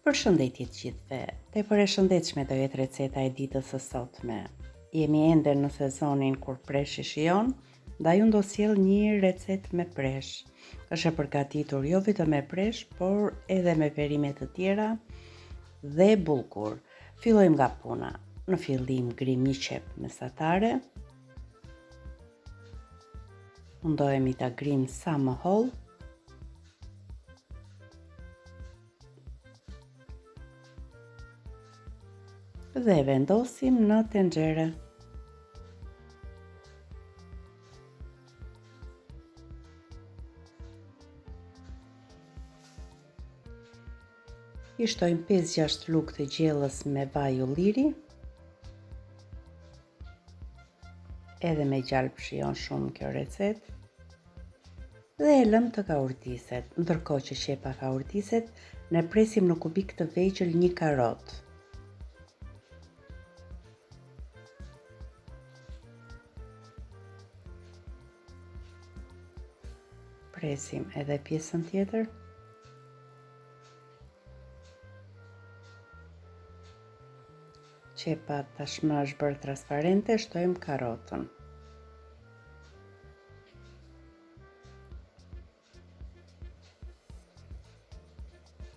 Përshëndetje të gjithëve. Tepër e shëndetshme do jetë receta e ditës së sotme. Jemi ende në sezonin kur preshi shijon, ndaj unë do sjell një recetë me presh. Është e përgatitur jo vetëm me presh, por edhe me perime të tjera dhe bullgur. Fillojmë nga puna. Në fillim grim një qepë mesatare. Mundohemi ta grim sa më hollë. Dhe e vendosim në tenxhere. I shtojmë 5-6 lugë të gjellës me vaj ulliri. Edhe me gjalpë shijon shumë kjo recetë. Dhe e lëmë të kaurdiset. Ndërkohë që qepa kaurdiset, ne presim në kubikë të vegjël një karotë. Presim edhe pjesën tjetër. Qepa tashmë është bërë transparente, shtojmë karotën.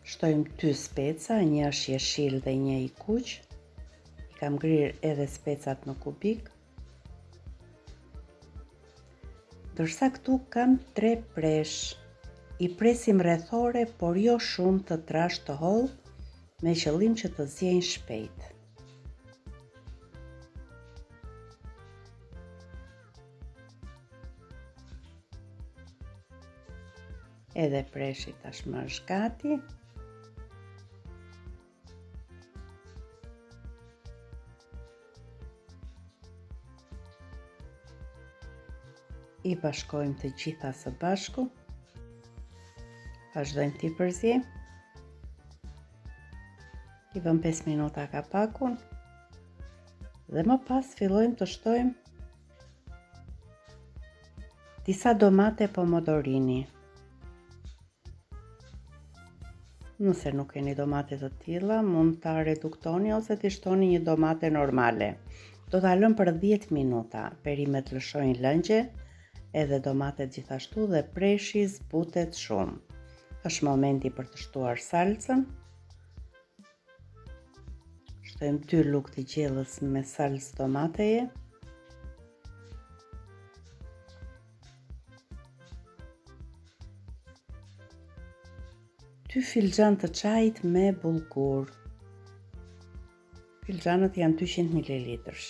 Shtojmë dy speca, një është jeshil dhe një i kuq. I kam grirë edhe specat në kubikë. Ndërsa këtu kam tre presh. I presim rrethore, por jo shumë të trashë të hollë, me qëllim që të ziejnë shpejt. Edhe preshi tashmë është gati. I bashkojmë të gjitha së bashku. Vazhdojmë t'i përziejmë. I vëmë 5 minuta kapakun. Dhe më pas fillojmë të shtojmë disa domate pomodorini. Nëse nuk keni domate të tilla, mund ta reduktoni ose t'i shtoni një domate normale. Do ta lëmë për 10 minuta. Perimet lëshojnë lëngje, edhe domatet gjithashtu dhe preshi zbutet shumë. Është momenti për të shtuar salcën. Shtojmë 2 lugë të gjellës me salcë domateje. Dy filxhanë të çajit me bullgur. Filxhanët janë 200 ml.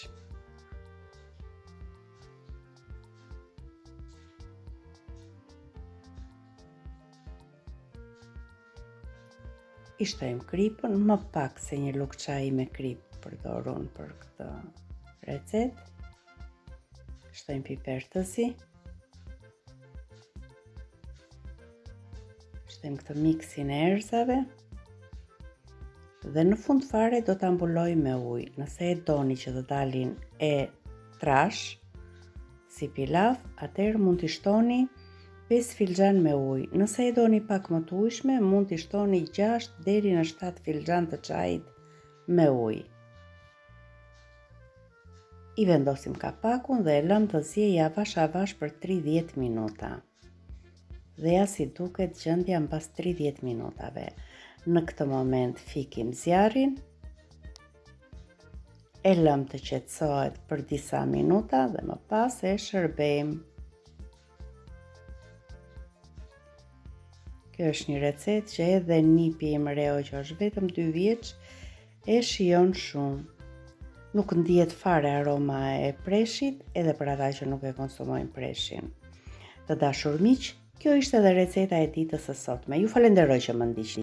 I shtojmë kripën, më pak se një lugë çaji me kripë përdor unë për këtë recetë. Shtojmë piper të zi. Shtojmë këtë miksin e erëzave. Dhe në fund fare do ta mbulojmë me ujë. Nëse e doni që të dalin e trashë, si pilaf, atëherë mund t'i shtoni 5 filxhanë me ujë. Nëse e doni pak më të ujshme, mund t'i shtoni 6 deri në 7 filxhanë të çajit me ujë. I vendosim kapakun dhe e lëmë të ziejë avash avash për 30 minuta. Dhe ja si duket gjendja mbas 30 minutave. Në këtë moment fikim zjarrin, e lëmë të qetësohet për disa minuta dhe më pas e shërbejmë. Kjo është një recetë që edhe nipi im Reo që është vetëm 2 vjeç e shijon shumë. Nuk ndihet fare aroma e preshit edhe për ata që nuk e konsumojnë preshin. Të dashur miq, kjo ishte edhe receta e ditës së sotme. Ju falenderoj që më ndiqni.